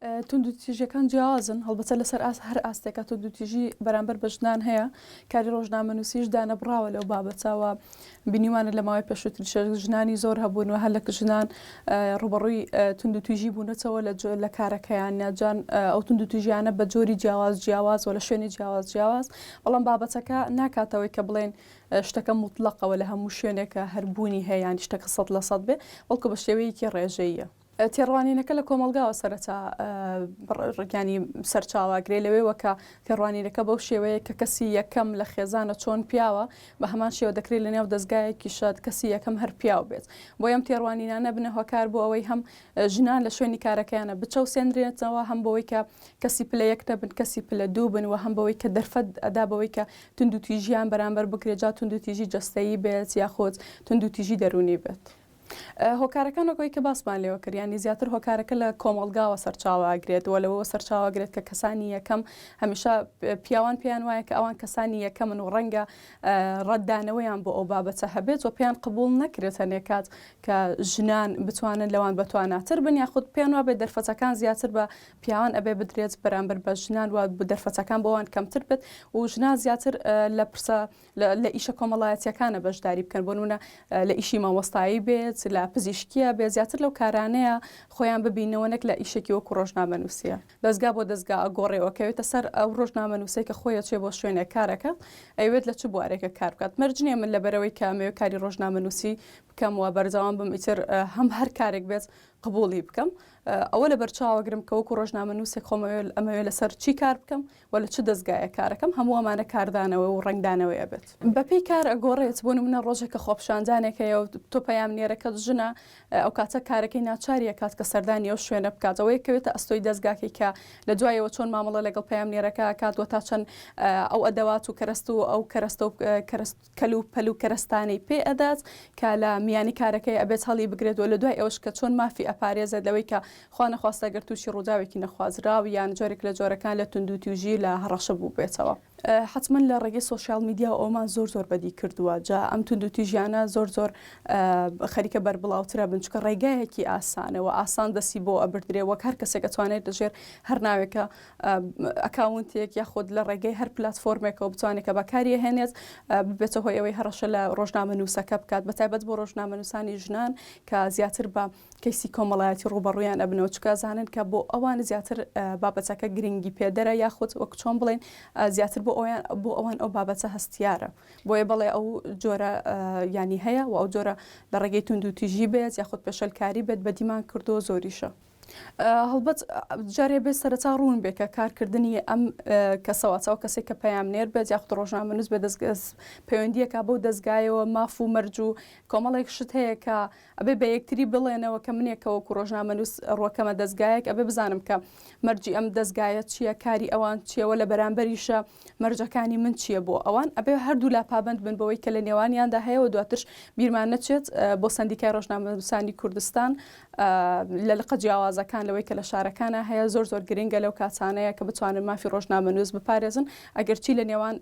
توندوتیژیەکان جیاوازن، هەڵبەتە لەسەر ئاست هەر ئاستێکا توندوتیژی بەرامبەر بە ژنان هەیە، کاری ڕۆژنامەنووسیش دانەبڕاوە لەو بابەتە و بینیوانە لە ماوەی پێشووتریش ژنانی زۆر هەبوون و هەر لە ژنان ڕووبەڕووی توندوتیژی بوونەتەوە لە لە کارەکەیان جان ئەو توندوتیژیانە بە جۆری جیاواز جیاواز و لە شوێنی جیاواز جیاواز بەڵام بابەتەکە ناکاتەوەی کە بڵێن شتەکە موتڵەقەوە لە هەموو شوێنێکە هەر بوونی هەیە یانی شتەکە 100% بێ بەڵکو بە شێوەیەکی ڕێژەییە. تێڕوانینەکە لە کۆمەڵگاوە سەرەتا ینی سەرچاوە ئەگرێ لەوێوە کە تێڕوانینەکە بەو شێوەیە کە کەسی یەکەم لە خێزانە چۆن پیاوە بە هەمان شێوە دەکرێت لە نێو دەستگایەکیشە کەسی یەکەم هەر پیاو بێت بۆ ئەم تێڕوانینانە بنە هۆکار بۆ ئەوەی هەم ژنان لە شوێنی کارەکەیانە بچەوسێنرێتەوە هەم بەوەی کە کەسی پلە یەک نەبن کەسی پلە دوو بن و هەم بەوەی کە دەرفەت ئەدا بەوەی کە توندوتیژیان بەرامبەر بکرێت جا توندوتیژی جەستەیی بێت یاخود توندوتیژی دەروونی بێت. هۆکارەکان وەک ئەوەی کە باسمان لێوە کرد یانی زیاتر هۆکارەکە لە کۆمەڵگاوە سەرچاوە ئەگرێت و لەوەوە سەرچاوە ئەگرێت کە کەسانی یەکەم هەمیشە پیاوان پێیان وایە کە ئەوان کەسانی یەکەمن و ڕەنگە ڕەتدانەوەیان بۆ ئەو بابەتە هەبێت و پێیان قبوڵ نەکرێت هەنێ کات کە ژنان بتوانن لەوان بەتواناتر بن یاخود پێیان وابێت دەرفەتەکان زیاتر بە پیاوان ئەبێ بدرێت بەرامبەر بە ژنان و دەرفەتەکان بۆ ئەوان کەمتر بێت و ژنان زیاتر لە پرسە لە ئیشە کۆمەڵایەتیەکانە بەشداری بکەن بۆ نمونە لە ئیشی مامۆستایی بێت لە پزیشکیە بێت زیاتر لەو کارانەیە خۆیان ببینەوە نەک لە ئیشێکی وەکو ڕۆژنامەنووسیە دەزگا بۆ دەزگا ئەگۆڕێەوە کەوێتە سەر ئەو ڕۆژنامەنووسەی کە خۆی ئەچێ بۆ شوێنێک کارەکە ئەیوێت لە چ بوارێکە کار بکات مەرج نییە من لەبەرەوەی کە ئەمەوێ کاری ڕۆژنامەنووسی بکەم و بەردەوام بم ئیتر هەم هەر کارێک بێت قبوڵی بکەم ئەوە لەبەرچاوەگرم کە وەکو ڕۆژنامەنووسێک خۆم ئەمەوێ لەسەر چی کار بکەم و لە چ دەزگایەک کارەکەم هەموو ئەمانە کاردانەوە و ڕەنگدانەوەی ئەبێت. بەپێی کار ئەگۆڕێت، بۆ نمونە ڕۆژێک کە خۆپیشاندانێک هەیە و تۆ پەیامنێرەکەت ژنە ئەوکاتە کارەکەی ناچاری ئەکات کە سەردانی ئەو شوێنە بکات ئەوەیە کەوێتە ئەستۆی دەزگاکەی کە لە دوایەوە چۆن مامەڵە لەگەڵ پەیامنێرەکە ئەکات و تا چەند ئەو ئەدەوات و کەرەست و ئەو کەرەستە و کەرەست کەل و پەل و کەرەستانەی پێ ئەدات کە لە میانی کارەکەی ئەبێت هەڵی بگرێت و لە دوای ئەوەش کە چۆن مافی ئەپارێزێت لەوەی کە خوا نەخواستە گەر تووشی ڕووداوێکی نەخوازراو یان جۆرێک لە جۆرەکان لە توندوتیژی لە هەڕەشە بووبێتەوە. حەتمەن لە ڕێگەی سۆشیال میدیاوە ئەوەمان زۆر زۆر بەدی کردووە جا ئەم توندوتیژیانە زۆر زۆر خەریکە بەربڵاوترە بن چونکە ڕێگایەکی ئاسانە و ئاسان دەستی بۆ ئەبردرێ وەک هەر کەسێک ئەتوانێت لەژێر هەر ناوێکە ئەکاونتێک یاخود لە ڕێگەی هەر پلاتفۆرمێکەوە بتوانێت کە بەکاریهێنێت ببێتە هۆی ئەوەی هەڕەشە لە ڕۆژنامەنووسەکە بکات بەتایبەت بۆ ڕۆژنامەنووسانی ژنان کە زیاتر بە کەیسی کۆمەڵایەتی ڕووبەڕوویان ئەبنەوە چونکە ئەزانن کە بۆ ئەوان زیاتر بابەتەکە گرنگی پێدەرە یاخود وەک چۆن بڵێن زیاتر بۆ ئەویان بۆ ئەوان ئەو بابەتە هەستیارە بۆیە بەڵێ ئەو جۆرە ینی هەیە و ئەو جۆرە لە ڕێگەی توندوتیژی بێت یاخود پێشەلکاری بێت بەدیمان کردووە زۆریشە. هەڵبەت جارێ بێ سەرەتا ڕوون بێ کە کارکردنی ئەم کەسە واتە ئەو کەسێک کە پەیامنێر بێت یاخود ڕۆژنامەنووس بێ دەستگەز پەیوەندییەکە بەو دەزگایەوە ماف و مەرج و کۆمەڵێک شت هەیە کە ئەبێ بە یەکتری بڵێنەوە کە منێکە وەکو ڕۆژنامەنووس ڕوەکەمە دەزگایەک ئەبێ بزانم کە مەرجی ئەم دەزگایە چییە کاری ئەوان چییە وە لە بەرامبەریشە مەرجەکانی من چییە بۆ ئەوان ئەبێ هەردوولا پابەند بن بەوەی کە لە نێوانیاندا هەیە و دواترش بیرمان نەچێت بۆ سەندیکای ڕۆژنامەنووسانی کوردستان لە لقە جیاوازەکان لەوەی کە لە شارەکانا هەیە زۆر زۆر گرنگە لەو کاتانەیە کە بتوانن مافی ڕۆژنامەنووس بپارێزن ئەگەرچی لە نێوان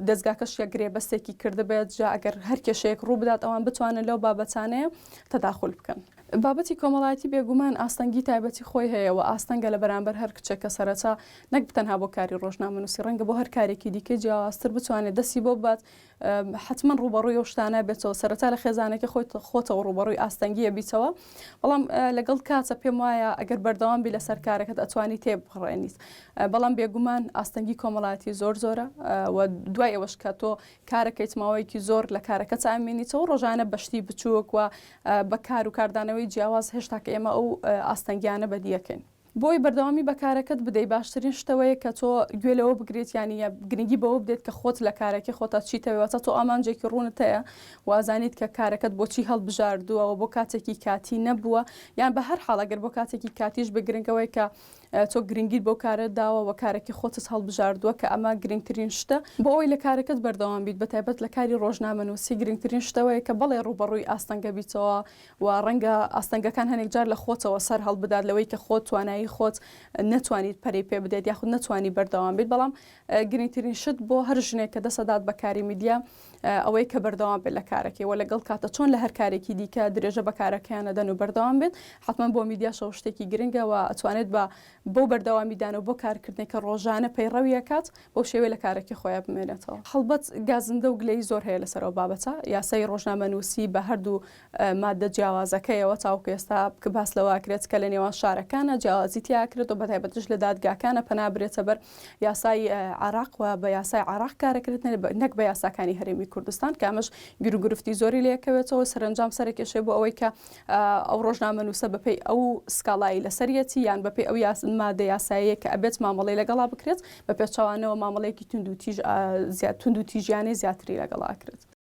دەزگاکەش یەک گرێبەستێکی کردبێت جا ئەگەر هەر کێشەیەک ڕوو بدات ئەوان بتوانن لەو بابەتانەیە تەداخول بکەن. بابەتی کۆمەڵایەتی بێگومان ئاستەنگی تایبەتی خۆی هەیە و ئاستەنگە لە بەرامبەر هەر کچێک کە سەرەتا نەک تەنها بۆ کاری ڕۆژنامەنووسی ڕەنگە بۆ هەر کارێکی دیکەی جیاوازتر بتوانێت دەستی بۆ ببات حەتمەن ڕووبەڕووی ئەو شتانە بێتەوە سەرەتا لە خێزانەکەی خۆی خۆتەوە ڕووبەڕووی ئاستەنگیە بیتەوە بەڵام لەگەڵ کاتە پێم وایە ئەگەر بەردەوام بی لەسەر کارەکەت ئەتوانی تێبپەڕێنیت بەڵام بێگومان ئاستەنگی کۆمەڵایەتی زۆر زۆرە و دوای ئەوەش کە تۆ کارەکەیت ماوەیەکی زۆر لە کارەکەت ئامێنیتەوە ڕۆژانە بەشتی بچووک و بە کار و کاردانەوەی جیاواز هێشتا کە ئێمە ئەو ئاستەنگیانە بەدیەکەین. بۆی بەردەوامی بە کارەکەت بدەی باشترین شت ئەوەیە کە تۆ گوێ لەوە بگریت یانی گرنگی بەوە بدەیت کە خۆت لە کارەکەی خۆتا چیت هەوێ واتە تۆ ئامانجێکی ڕوونت هەیە و ئەزانیت کە کارەکەت بۆچی هەڵبژاردووە و بۆ کاتێکی کاتی نەبووە یان بە هەر حاڵ ئەگەر بۆ کاتێکی کاتیش بێ گرنگ ئەوەیە کە تۆ گرنگیت بەو کارە داوە و کارەکەی خۆتت هەڵبژاردووە کە ئەمە گرنگترین شتە بۆ ئەوەی لە کارەکەت بەردەوام بیت بە تایبەت لە کاری ڕۆژنامەنووسی گرنگترین شت ئەوەیە کە بەڵێ ڕووبەڕووی ئاستەنگە بیتەوە و ڕەنگە ئاستەنگەکان هەنێک جار لە خۆتەوە سەر هەڵبدات لەوەی کە خۆت توانایی. توانایی خۆت نەتوانیت پەرەی پێ بدەیت یاخود نەتوانی بەردەوام بیت بەڵام گرنگترین شت بۆ هەر ژنێک کە دەسەدات بە کاری میدیا ئەوەی کە بەردەوام بێت لە کارەکەی و لەگەڵ کاتە چۆن لە هەر کارێکی دیکە درێژە بە کارەکەیان ئەدەن و بەردەوام بێت حتمما بۆ میدیاشەوە شتێکی گرنگە و ئەتوانێت بە بۆ بەردەوامیدان و بۆ کارکردنێک کە ڕۆژانە پەیڕەوی ئەکات بەو شێوەیە لە کارەکەی خۆیا بمێنێتەوە. هەڵبەت گازندە و گلەیی زۆر هەیە لەسەر ئەو بابەتە، یاسای ڕۆژنامەنووسی بە هەردوو ماددە جیاوازەکەیەوە تاوەکو ئێستا باس لەوە ئەکرێت کە لە نێوان شارەکانە جیاوازی تیا ئەکرێت و بەتایبەتیش لە دادگاکانە پەنا برێتە بەر یاسای عێراق و بە یاسای عێراق کارەکرێت نەک بە یاساکانی هەرێمی کوردستان کە ئەمەش گیروگرفتی زۆری لێکەوێتەوە سەرەنجام سەرکێشەی بۆ ئەوەی کە ئەو ڕۆژنامەنووسە بەپێی ئەو سکاڵای لەسەریەتی یان بەپێی ئەو مادە یاساییە کە ئەبێت مامەڵەی لەگەڵا بکرێت بە پێچەوانەوە مامەڵەیەکی توندوتیژ توندوتیژیانەی زیاتری لەگەڵا ئەکرێت.